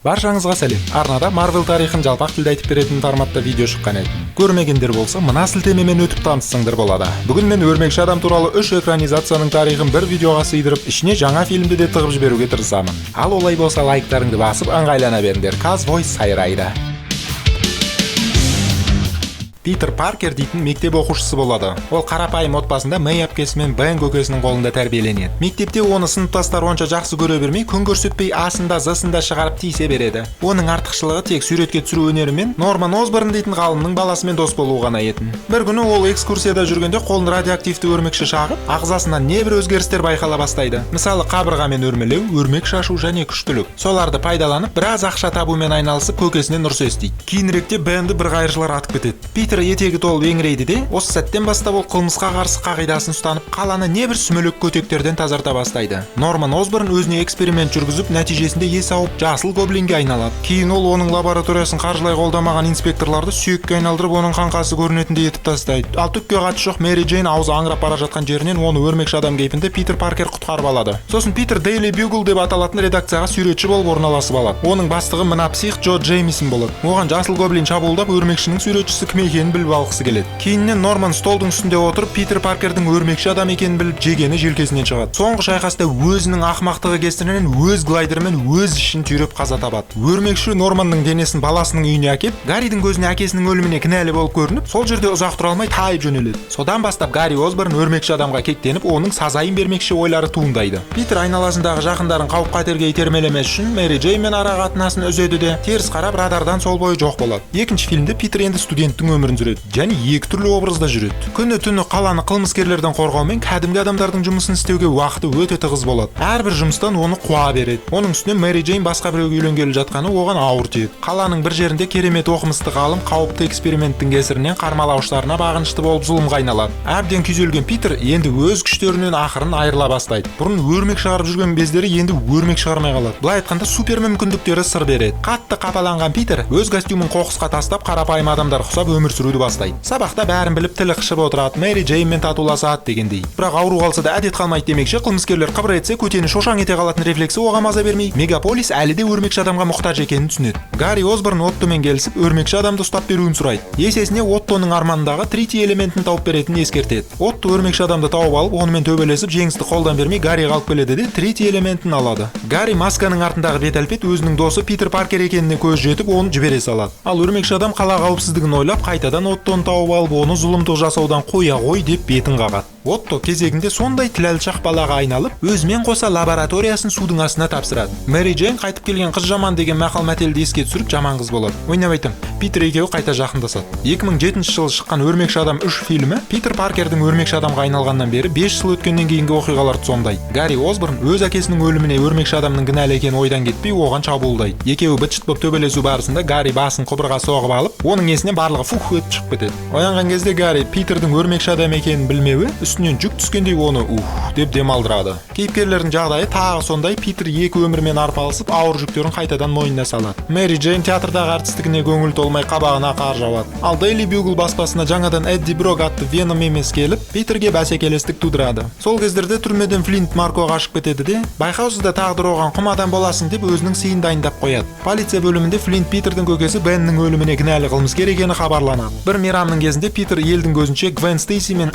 Баршаңызға сәлем! Арнада Марвел тарихын жалпақ тілде айтып беретін форматта видео шыққан еді. Көрмегендер болса, мына сілтемемен өтіп таныссаңдар болады. Бүгін мен Өрмекші адам туралы үш экранизацияның тарихын бір видеоға сыйдырып, ішіне жаңа фильмді де тығып жіберуге тырысамын. Ал олай болса, лайктарыңды басып, ыңғайлана беріңдер. Казвой сайрайды. Питер Паркер дейтін мектеп оқушысы болады. Ол қарапайым отбасында Мэй әпкесі мен Бен көкесінің қолында тәрбиеленеді. Мектепте оны сыныптастары онша жақсы көре бермей, күн көрсетпей, асында зысында шығарып тиісе береді. Оның артықшылығы тек суретке түсіру өнері мен Норман Осборн дейтін ғалымның баласымен дос болуы ғана етін. Бір күні ол экскурсияда жүргенде қолын радиоактивті өрмекші шағып, ағзасынан небір өзгерістер байқала бастайды. Мысалы, қабырғамен өрмелеу, өрмек шашу және күштілік. Соларды пайдаланып, біраз ақша табумен айналысып, көкесінен ұрыс естиді. Кейініректе Бенді бір қайыршылар атып кетеді. Питер етегі толып еңірейді де, осы сәттен бастап ол қылмысқа қарсы қағидасын ұстанып, қаланы небір сүмелек көтектерден тазарта бастайды. Норман Осборн өзіне эксперимент жүргізіп, нәтижесінде есі ауып, жасыл гоблинге айналады. Кейін ол оның лабораториясын қаржылай қолдамаған инспекторларды сүйекке айналдырып, оның қаңқасы көрінетіндей етіп тастайды. Ал түкке қатысы жоқ Мэри Джейн аузы аңырап бара жатқан жерінен оны өрмекші адам кейпінде Питер Паркер құтқарып алады. Сосын Питер Daily Bugle деп аталатын редакцияға суретші болып орналасып алады. Оның бастығы мына псих Джо Джеймисон болады. Оған жасыл гоблин шабуылдап, өрмекшінің суретшісі кім екенін біліп алғысы келеді. Кейіннен Норман столдың үстінде отырып, Питер Паркердің өрмекші адам екенін біліп, жегені желкесінен шығады. Соңғы шайқаста өзінің ақымақтығы кесірінен өз глайдерімен өз ішін түйреп қаза табады. Өрмекші Норманның денесін баласының үйіне әкеп, Гарридің көзіне әкесінің өліміне кінәлі болып көрініп, сол жерде ұзақ тұра алмай тайып жөнеледі. Содан бастап Гарри Осборн өрмекші адамға кектеніп, оның сазайын бермекші ойлары туындайды. Питер айналасындағы жақындарын қауіп қатерге итермелемес үшін Мэри Джейнмен ара қатынасын үзеді де, теріс қарап, радардан сол бойы жоқ болады. Екінші фильмде Питер енді студенттің өмірін сүреді және екі түрлі образда жүреді. Күні түні қаланы қылмыскерлерден қорғаумен кәдімгі адамдардың жұмысын істеуге уақыты өте тығыз болады. Әрбір жұмыстан оны қуа береді. Оның үстіне Мэри Джейн басқа біреуге үйленгелі жатқаны оған ауыр тиеді. Қаланың бір жерінде керемет оқымысты ғалым қауіпті эксперименттің кесірінен қармалаушыларына бағынышты болып, зұлымға айналады. Әбден күйзелген Питер енді өз күштерінен ақырын айырыла бастайды. Бұрын өрмек шығарып жүрген бездері енді өрмек шығармай қалады. Былай айтқанда, супер мүмкіндіктері сыр береді. Қатты қапаланған Питер өз костюмін қоқысқа тастап, қарапайым адамдар ұқсап өмір сүруді бастайды. Сабақта бәрін біліп, тілі қышып отырады, Мэри Джейнмен татуласады дегендей. Бірақ ауру қалса да әдет қалмайды демекші, қылмыскерлер қыбыр етсе, көтені шошаң ете қалатын рефлексі оған маза бермей, мегаполис әлі де өрмекші адамға мұқтаж екенін түсінеді. Гарри Осборн Оттомен келісіп, өрмекші адамды ұстап беруін сұрайды. Есесіне Оттоның арманындағы тритий элементін тауып беретінін ескертеді. Отто өрмекші адамды тауып алып, онымен төбелесіп, жеңісті қолдан бермей, Гарриға алып келеді де, тритий элементін алады. Гарри масканың артындағы бет әлпет өзінің досы Питер Паркер екеніне көзі жетіп, оны жібере салады. Ал өрмекші адам қала қауіпсіздігін ойлап, қайтадан Оттоны тауып алып, оны зұлымдық жасаудан қоя ғой деп бетін қағады. Отто кезегінде сондай тілалшақ балаға айналып, өзімен қоса лабораториясын судың астына тапсырады. Мэри Джейн қайтып келген қыз жаман деген мақал мәтелді еске түсіріп, жаман қыз болады. Ойнап айтам, Питер екеуі қайта жақындасады. 2007 жылы шыққан Өрмекші адам 3 фильмі Питер Паркердің өрмекші адамға айналғаннан бері 5 жыл өткеннен кейінгі оқиғаларды сомдайды. Гарри Осборн өз әкесінің өліміне өрмекші адамның кінәлі екені ойдан кетпей, оған шабуылдайды. Екеуі быт шыт болып төбелесу барысында Гарри басын құбырға соғып алып, оның есінен барлығы фух етіп шығып кетеді. Оянған кезде Гарри Питердің өрмекші адам екенін білмеуі үстінен жүк түскендей оны ух деп демалдырады. Кейіпкерлердің жағдайы тағы сондай: Питер екі өмірмен арпалысып, ауыр жүктерін қайтадан мойнына салады. Мэри Джейн театрдағы әртістігіне көңіл толмай, қабағына қар жауады. Ал Daily Bugle баспасына жаңадан Эдди Брок атты Веном емес келіп, Питерге бәсекелестік тудырады. Сол кездерде түрмеден Флинт Марко қашып кетеді де, байқаусызда тағдыр оған құм адам боласың деп өзінің сыйын дайындап қояды. Полиция бөлімінде Флинт Питердің көкесі Беннің өліміне кінәлі қылмыскер екені хабарланады. Бір мейрамның кезінде Питер елдің көзінше Гвен Стейсимен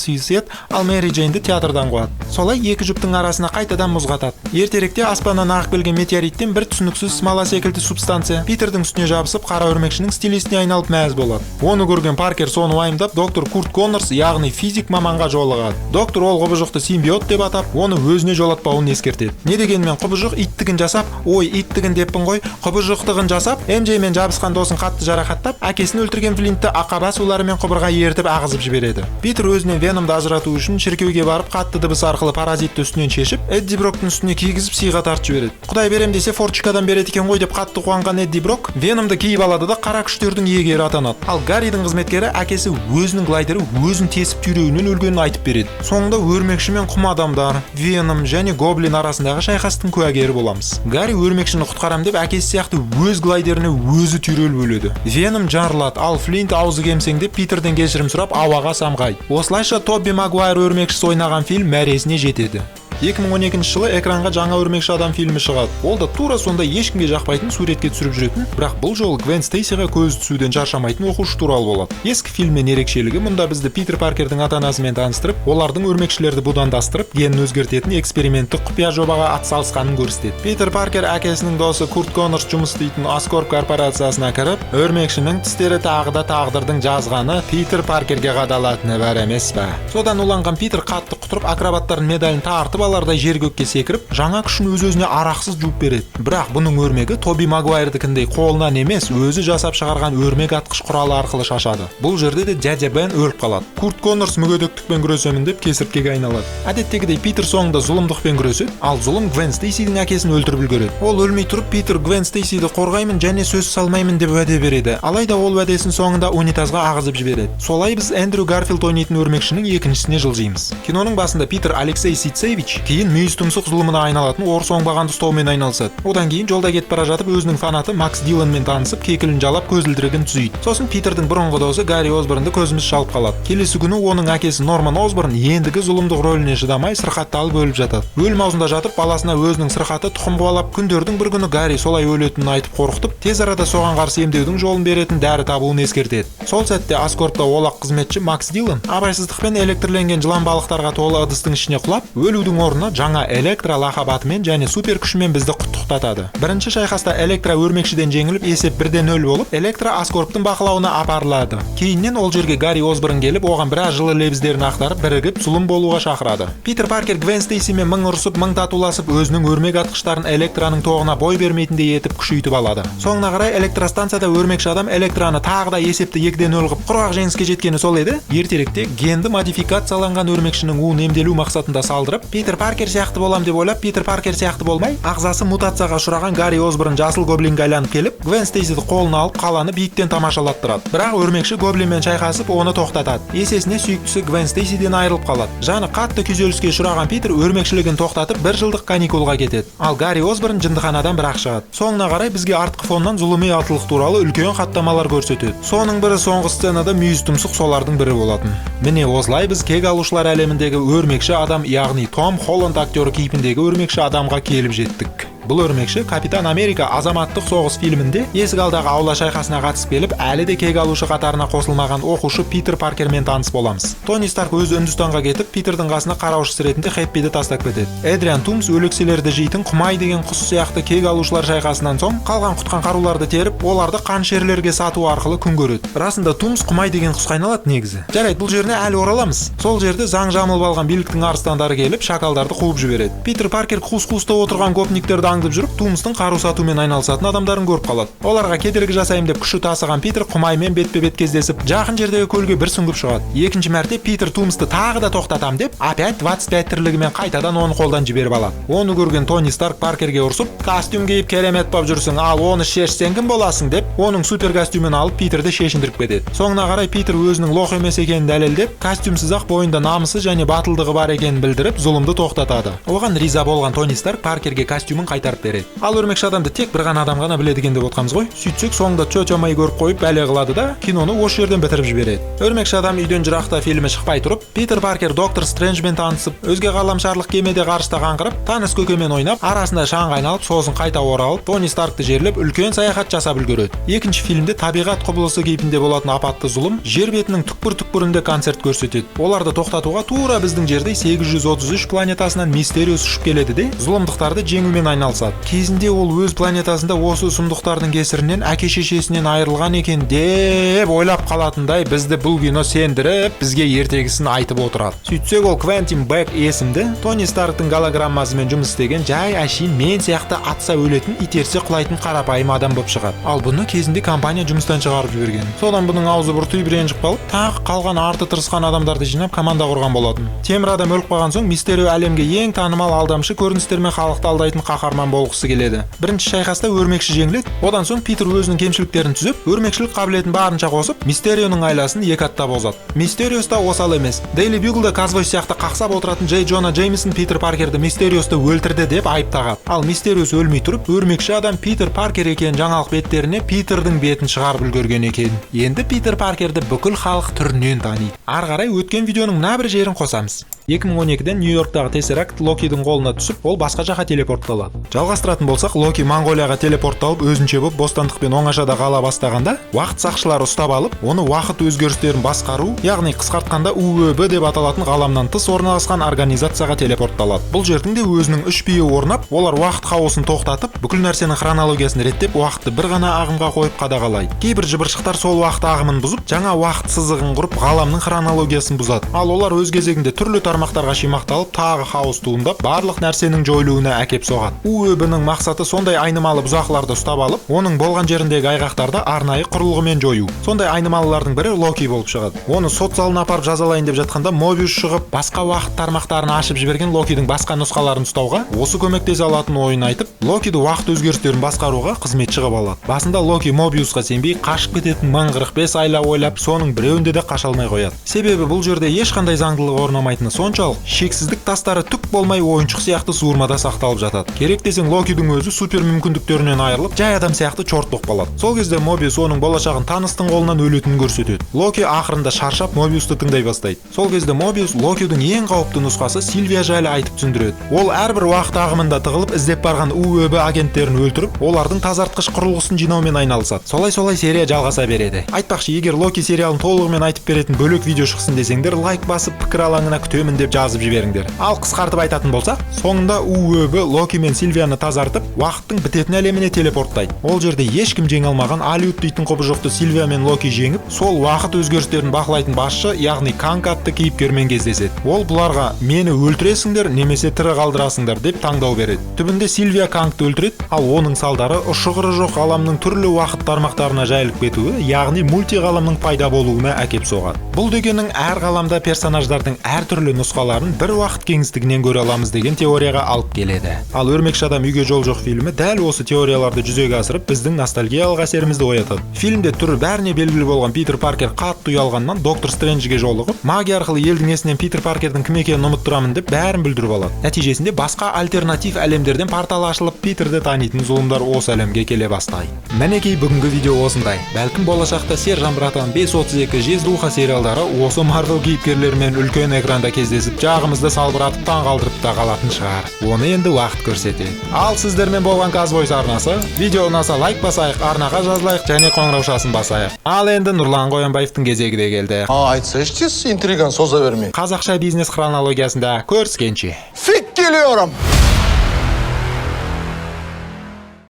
сүйіседі, ал Мэри Джейнді театрдан қуады. Солай екі жұптың арасына қайтадан мұз қатады. Ертеректе аспаннан ағып келген метеориттен бір түсініксіз смола секілді субстанция Питердің үстіне жабысып, қара өрмекшінің стилистіне айналып мәз болады. Оны көрген Паркер соны уайымдап, доктор Курт Коннорс, яғни физик маманға жолығады. Доктор ол құбыжықты симбиот деп атап, оны өзіне жолатпауын ескертеді. Не дегенмен құбыжық иттігін жасап, ой, иттігін деппін ғой, құбыжықтығын жасап, МЖ мен жабысқан досын қатты жарақаттап, әкесін өлтірген Флинтті ақаба суларымен құбырға ертіп ағызып жібереді. Питер өзінен Веномды ажырату үшін шіркеуге барып, қатты дыбыс арқылы паразитті үстінен шешіп, Эдди Броктың үстіне кигізіп, сыйға тартып жібереді. Құдай берем десе, форточкадан береді екен ғой деп қатты қуанған Эдди Брок Веномды киіп алады да, қара күштердің иегері атанады. Ал Гарридің қызметкері әкесі өзінің глайдері өзін тесіп түйреуінен өлгенін айтып береді. Соңында өрмекші мен құм адамдар, Веном және Гоблин арасындағы шайқастың куәгері боламыз. Гарри өрмекшіні құтқарам деп, әкесі сияқты өз глайдеріне өзі түйреліп өледі. Веном жарылады, ал Флинт аузы кемсеңдеп, Питерден кешірім сұрап, ауаға самғайды. Осылайша Тоби Магуайр өрмекшісі ойнаған фильм мәресіне жетеді. 2012 жылы экранға жаңа «Өрмекші адам» фильмі шығады. Ол да тура сондай ешкімге жақпайтын, суретке түсіріп жүретін, бірақ бұл жолы Гвен Стейсиға көзі түсуден шаршамайтын оқушы туралы болады. Ескі фильмнен ерекшелігі: мұнда бізді Питер Паркердің ата анасымен таныстырып, олардың өрмекшілерді будандастырып, генін өзгертетін эксперименттік құпия жобаға атсалысқанын көрсетеді. Питер Паркер әкесінің досы Курт Коннорс жұмыс істейтін Оскорп корпорациясына кіріп, өрмекшінің тістері тағы да тағдырдың жазғаны, Питер Паркерге қадалатыны бар емес па? Содан уланған Питер қатты құтырып, акробаттардың медалін тартып алардай жер көкке секіріп, жаңа күшін өз өзіне арақсыз жуып береді. Бірақ бұның өрмегі Тоби Магуайрдікіндей қолынан емес, өзі жасап шығарған өрмек атқыш құралы арқылы шашады. Бұл жерде де дядя Бен өліп қалады. Курт Коннорс мүгедектікпен күресемін деп, кесірткеге айналады. Әдеттегідей, Питер соңында зұлымдықпен күреседі, ал зұлым Гвен Стейсидің әкесін өлтіріп үлгереді. Ол өлмей тұрып, Питер Гвен Стейсиді қорғаймын және сөз салмаймын деп уәде береді. Алайда ол уәдесін соңында унитазға ағызып жібереді. Солай біз Эндрю Гарфилд ойнайтын өрмекшінің екіншісіне жылжимыз. Киноның басында Питер Алексей Сицевич, кейін мүйіз тұмсық зұлымына айналатын орыс оңбағанды ұстаумен айналысады. Одан кейін жолда кетіп бара жатып, өзінің фанаты Макс Диланмен танысып, кекілін жалап, көзілдірігін түзейді. Сосын Питердің бұрынғы досы Гарри Осборнды көзіміз шалып қалады. Келесі күні оның әкесі Норман Осборн ендігі зұлымдық рөліне шыдамай, сырқатталып өліп жатады. Өлім аузында жатып, баласына өзінің сырқаты тұқым қуалап, күндердің бір күні Гарри солай өлетінін айтып қорқытып, тез арада соған қарсы емдеудің жолын беретін дәрі табуын ескертеді. Сол сәтте Оскорпта олақ қызметші Макс Дилан абайсыздықпен электрленген жылан балықтарға толы ыдыстың ішіне құлап, өлудің орнына жаңа Электра лақап атымен және супер күшімен бізді құттықтатады. Бірінші шайқаста Электра өрмекшіден жеңіліп, есеп 1-0 болып, Электра Оскорптың бақылауына апарылады. Кейіннен ол жерге Гарри Осборн келіп, оған біраз жылы лебіздерін ақтарып, бірігіп зұлым болуға шақырады. Питер Паркер Гвен Стейсимен мың ұрысып, мың татуласып, өзінің өрмек атқыштарын Электраның тоғына бой бермейтіндей етіп күшейтіп алады. Соңына қарай электростанцияда өрмекші адам Электраны тағы да есепті 2-0 қып, құрғақ жеңіске жеткені сол еді, ертеректе генді модификацияланған өрмекшінің уын емделу мақсатында салдырып, Питер Паркер сияқты болам деп ойлап, Питер Паркер сияқты болмай, ағзасы мутацияға ұшыраған Гарри Осборн жасыл гоблинге айланып келіп, Гвен Стейсиді қолына алып, қаланы биіктен тамашалаттырады. Бірақ өрмекші гоблинмен шайқасып, оны тоқтатады. Есесіне сүйіктісі Гвен Стейсиден айырылып қалады. Жаны қатты күйзеліске ұшыраған Питер өрмекшілігін тоқтатып, бір жылдық каникулға кетеді. Ал Гарри Осборн жындыханадан бірақ шығады. Соңына қарай бізге артқы фоннан зұлыми алтылық туралы үлкен хаттамалар көрсетеді. Соның бірі соңғы сценада мүйіз тұмсық солардың бірі болатын. Міне, осылай біз кек алушылар әлеміндегі өрмекші адам, яғни Том Холланд актері кейпіндегі өрмекші адамға келіп жеттік. Бұл өрмекші «Капитан Америка: Азаматтық соғыс» фильмінде есік алдағы аула шайқасына қатысып келіп, әлі де кек алушы қатарына қосылмаған оқушы Питер Паркермен таныс боламыз. Тони Старк өзі Үндістанға кетіп, Питердің қасына қараушысы ретінде Хэппиді тастап кетеді. Эдриан Тумс өлекселерді жейтін құмай деген құс сияқты кек алушылар шайқасынан соң қалған құтқан қаруларды теріп, оларды қанішерлерге сату арқылы күн көреді. Расында Тумс құмай деген құсқа айналады негізі. Жарайды, бұл жеріне әлі ораламыз. Сол жерде заң жамылып алған биліктің арыстандары келіп, шакалдарды қуып жібереді. Питер Паркер қуыс қуыста отырған гопниктерді аңдып жүріп, Тумстың қару сатумен айналысатын адамдарын көріп қалады. Оларға кедергі жасаймын деп күші тасыған Питер құмаймен бетпе бет кездесіп, жақын жердегі көлге бір сүңгіп шығады. Екінші мәрте Питер Тумсты тағы да тоқтатам деп, опять 25 тірлігімен қайтадан оны қолдан жіберіп алады. Оны көрген Тони Старк Паркерге ұрсып, «Костюм киіп керемет боп жүрсің, ал оны шешсең, кім боласың?» деп, оның супер костюмін алып, Питерді шешіндіріп кетеді. Соңына қарай Питер өзінің лох емес екенін дәлелдеп, костюмсіз ақ бойында намысы және батылдығы бар екенін білдіріп, зұлымды тоқтатады. Оған риза болған Тони Старк Паркерге костюмін қайтарып береді. Ал өрмекші адамды тек бір ғана адам ғана біледі екен деп отқанбыз ғой. Сөйтсек, соңында тетя Мэй көріп қойып, бәле қылады да, киноны осы жерден бітіріп жібереді. «Өрмекші адам: Үйден жырақта» фильмі шықпай тұрып, Питер Паркер Доктор Стрэнджмен танысып, өзге ғаламшарлық кемеде ғарышта қаңғырып, таныс көкемен ойнап, арасында шаңға айналып, сосын қайта оралып, Тони Старкты жерлеп, үлкен саяхат жасап үлгереді. Екінші фильмде табиғат құбылысы кейпінде болатын апатты зұлым жер бетінің түкпір түкпірінде концерт көрсетеді. Оларды тоқтатуға тура біздің жердей 833 планетасынан Мистериус ұшып келеді де, зұлымдықтарды жеңумен айналысады. Кезінде ол өз планетасында осы сұмдықтардың кесірінен әке шешесінен айырылған екен деп ойлап қалатындай бізді бұл кино сендіріп, бізге ертегісін айтып отырады. Сөйтсек, ол Квентин Бек есімді Тони Старктың голограммасымен жұмыс істеген жай әшейін мен сияқты атса өлетін, итерсе құлайтын қарапайым адам болып шығады. Ал бұны кезінде компания жұмыстан шығарып жіберген. Содан бұның аузы бұртиып, ренжіп қалып, тағы қалған арты тырысқан адамдарды жинап, команда құрған болатын. Темір адам өліп қалған соң, Мистерио әлемге ең танымал алдамшы көріністермен халықты алдайтын қаһарман. қаһарман болғысы келеді. Бірінші шайқаста өрмекші жеңіледі. Одан соң Питер өзінің кемшіліктерін түзеп, өрмекшілік қабілетін барынша қосып, Мистерионың айласын екі аттап озады. Мистериос та осал емес. Дейли Бюглда Казвой сияқты қақсап отыратын Джей Джона Джеймисон Питер Паркерді Мистериосты өлтірді деп айып тағады. Ал Мистериос өлмей тұрып, өрмекші адам Питер Паркер екенін жаңалық беттеріне Питердің бетін шығарып үлгерген екен. Енді Питер Паркерді бүкіл халық түрінен таниды. Ары қарай өткен видеоның мына бір жерін қосамыз. 2012-ден Нью-Йорктағы Тессеракт Локидің қолына түсіп, ол басқа жаққа телепортталады. Жалғастыратын болсақ, Локи Моңғолияға телепортталып, өзінше боп бостандықпен оңашада қала бастағанда, уақыт сақшылары ұстап алып, оны уақыт өзгерістерін басқару, яғни қысқартқанда УӨБ деп аталатын ғаламнан тыс орналасқан организацияға телепортталады. Бұл жердің де өзінің үш биі орнап, олар уақыт хаосын тоқтатып, бүкіл нәрсенің хронологиясын реттеп, уақытты бір ғана ағымға қойып қадағалайды. Кейбір жыбыршықтар сол уақыт ағымын бұзып, жаңа уақыт сызығын құрып, ғаламның хронологиясын бұзады. Ал олар өз кезегінде түрлі тармақтарға шимақталып, тағы хаос туындап, барлық нәрсенің жойылуына әкеп соғады. УӨБ-ның мақсаты сондай айнымалы бұзақыларды ұстап алып, оның болған жеріндегі айғақтарды арнайы құрылғымен жою. Сондай айнымалылардың бірі Локи болып шығады. Оны сот залына апарып жазалайын деп жатқанда, Мобиус шығып, басқа уақыт тармақтарын ашып жіберген Локидің басқа нұсқаларын ұстауға осы көмектесе алатын ойын айтып, Локиді уақыт өзгерістерін басқаруға қызметші қылып алады. Басында Локи Мобиусқа сенбей, қашып кететін 1045 айла ойлап, соның біреуінде де қаша алмай қояды. Себебі бұл жерде ешқандай заңдылық орнамайтыны соншалық, шексіздік тастары түк болмай, ойыншық сияқты суырмада сақталып жатады. Керек десең, Локидің өзі супер мүмкіндіктерінен айырылып, жай адам сияқты чорт болып қалады. Сол кезде Мобиус оның болашағын Таныстың қолынан өлетінін көрсетеді. Локи ақырында шаршап, Мобиусты тыңдай бастайды. Сол кезде Мобиус Локидің ең қауіпті нұсқасы Сильвия жайлы айтып түсіндіреді. Ол әрбір уақыт ағымында тығылып, іздеп барған УӨБ агенттерін өлтіріп, олардың тазартқыш құрылғысын жинаумен айналысады. Солай-солай серия жалғаса береді. Айтпақшы, егер Локи сериалын толығымен айтып беретін бөлек видео шықсын десеңдер, лайк басып, пікір алаңына «күтемін» деп жазып жіберіңдер. Ал қысқартып айтатын болсақ, соңында УӨБ Локи мен Сильвияны тазартып, уақыттың бітетін әлеміне телепорттайды. Ол жерде ешкім жеңе алмаған Алиут дейтін құбыжықты Сильвия мен Локи жеңіп, сол уақыт өзгерістерін бақылайтын басшы, яғни Канг атты кейіпкермен кездеседі. Ол бұларға «мені өлтіресіңдер немесе тірі қалдырасыңдар» деп таңдау береді. Түбінде Сильвия Кангты өлтіреді, ал оның салдары ұшы-қыры жоқ ғаламның түрлі уақыт тармақтарына жайылып кетуі, яғни мультиғаламның пайда болуына әкеп соғады. Бұл дегенің әр ғаламда персонаждардың әртүрлі нұсқаларын бір уақыт кеңістігінен көре аламыз деген теорияға алып келеді. Ал «Өрмекші адам үйге жол жоқ» фильмі дәл осы теорияларды жүзеге асырып, біздің ностальгиялық әсерімізді оятады. Фильмде түрі бәріне белгілі болған Питер Паркер қатты ұялғаннан Доктор Стрэнджге жолығып, магия арқылы елдің есінен Питер Паркердің кім екенін ұмыттырамын деп, бәрін бүлдіріп алады. Нәтижесінде басқа альтернатив әлемдерден портал ашылып, Питерді танитын зұлымдар осы әлемге келе бастайды. Мінекей, бүгінгі видео осындай. Бәлкім, болашақта Сержан братан, 532, Жездуха сериалдары осы Марвел кейіпкерлерімен үлкен экранда кездесіп, жағымызды салбыратып, таң қалдырып та қалатын шығар. Оны енді уақыт көрсетеді. Ал сіздермен болған Казвойс арнасы. Видео ұнаса, лайк басайық, арнаға жазылайық және қоңыраушасын басайық. Ал енді Нұрлан Қоянбаевтың кезегі де келді. А, айтсайшы тез, интриганы соза бермей. Қазақша бизнес хронологиясында көріскенше. Фиг geliyorum.